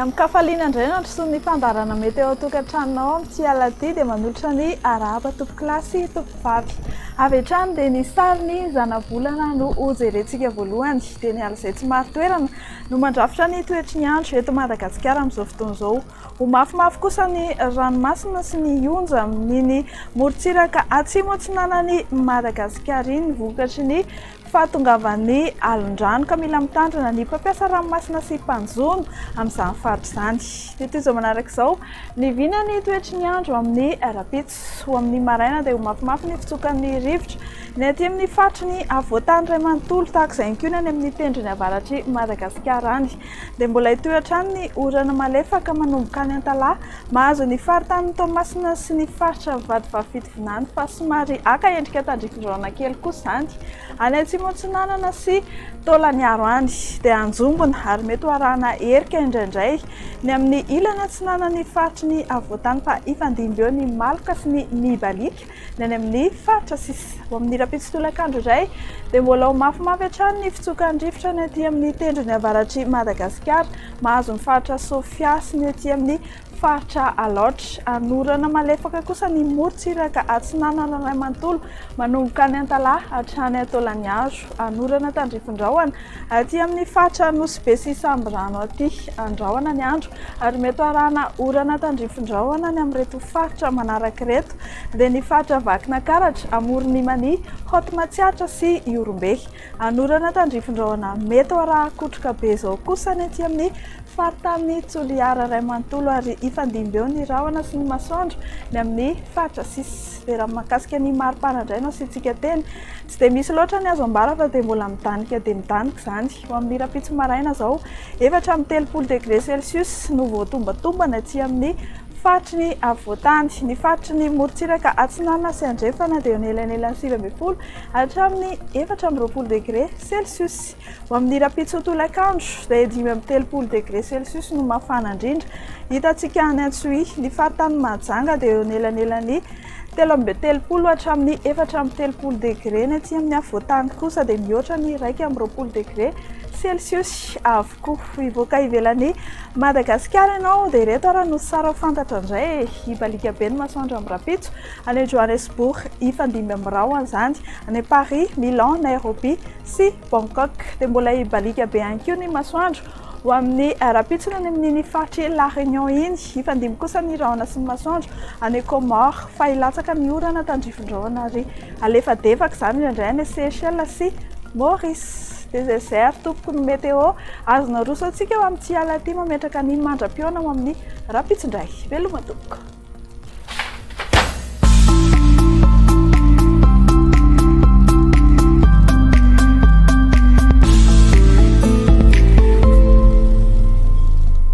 Amin-kafaliana indray no androsoan'ny fandaharana mety ao an-tokantranonao amin'ity alina ity dia manolotra ny arahaba tompokolahy sy tompokovavy. Avy hatrany dia ny sarin'ny zanabolana no hojerentsika voalohany dia ny ala izay tsy marin-toerana no mandrafitra ny toetry ny andro eto Madagasikara amin'izao fotoana izao. Ho mafimafy kosa ny ranomasina sy ny onja amin'iny morontsiraka atsimo atsinanan'i Madagasikara iny vokatry ny fahatongavan'ny alon-drano ka mila mitandrina ny mpampiasa ranomasina sy mpanjono amin'izany faritra izany. Dia toy izao manaraka izao ny vinan'ny toetry ny andro amin'ny rahampitso. Ho amin'ny maraina dia ho mafimafy ny fitsokan'ny rivotra ny aty amin'ny faritry ny afovoan-tany iray manontolo, tahaka izay ihany koa ny any amin'ny tendrony avaratr'i Madagasikara any. Dia mbola hitohy hatrany ny orana malefaka manomboka any Antalaha, mahazo ny faritanin'i Toamasina sy ny faritra Vatovavy Fitovinany fa somary haka endrika tandrifin-drahona kely kosa izany any Atsimo Atsinanana sy Taolagnaro any. Dia hanjombona ary mety ho arahana erika indraindray ny amin'ny ilany atsinanan'ny faritry ny afovoantany fa hifandimby eo ny maloka sy ny mibaliaka. Ny any amin'ny faritra sisa. Ho amin'ny rahampitso tolakandro indray dia mbola ho mafimafy hatrany ny fitsokan'ny rivotra ny aty amin'ny tendrony avaratr'i Madagasikara, mahazo ny faritra Sofia sy ny aty amin'ny faritra Alaotra. Hanorana malefaka kosa ny morontsiraka atsinanana iray manontolo manomboka any Antalaha hatrany Taolagnaro. Hanorana tandrifin-drahona aty amin'ny faritra Nosy Be sy Sambirano aty Andrahona ny andro ary mety ho arahana orana tandrifin-drahona ny amin'ireto faritra manaraka ireto dia ny faritra Vakinakaratra, Amoron'i Mania, Haute Matsiatra sy Ihorombe. Hanorana tandrifin-drahona mety ho arahan-kotroka be izao kosa ny aty amin'ny faritanin'i Toliara iray manontolo ary hifandimby eo ny rahona sy ny masoandro ny amin'ny faritra sisa. Dia raha mahakasika ny maripana indray no asiantsika teny, Tsy dia misy loatra ny azo ambara fa dia mbola midanika dia midanika izany. Ho amin'ny rahampitso maraina izao, 34 degre celsius no voatombatombana aty amin'ny faritry ny afovoantany. Ny faritry ny morontsiraka atsinanana sy andrefana dia eo anelanelan'ny 19 hatramin'ny 24 degre celsius. Ho amin'ny rahampitso tolakandro dia 35 degre celsius no mafana indrindra hitantsika any Antsohihy. Ny faritanin'i Mahajanga dia eo anelanelan'ny 33 hatramin'ny 34 degre, ny aty amin'ny afovoan-tany kosa dia mihoatra ny 21 degre celsius avokoa. Hivoaka ivelan'i Madagasikara ianao dia ireto ary no tsara ho fantatra indray e. Hibaliaka be ny masoandro amin'ny rahampitso any Johannesburg, hifandimby amin'ny rahona izany any Paris, Milan, Nairobi sy Bangkok. Dia mbola hibaliaka be ihany koa ny masoandro Ho amin'ny rahampitso any amin'iny faritr'i La Réunion iny. Hifandimby kosa ny rahona sy ny masoandro any Comores, fa hilatsaka ny orana tandrifin-drahona ary halefadefaka izany indraindray any Seychelles sy Maurice. Dia izay izay ary tompoko ny météo azonao aroso antsika ho amin'ity alina ity. Mametraka ny mandra-pihaona ho amin'ny rahampitso indray. Veloma tompoko.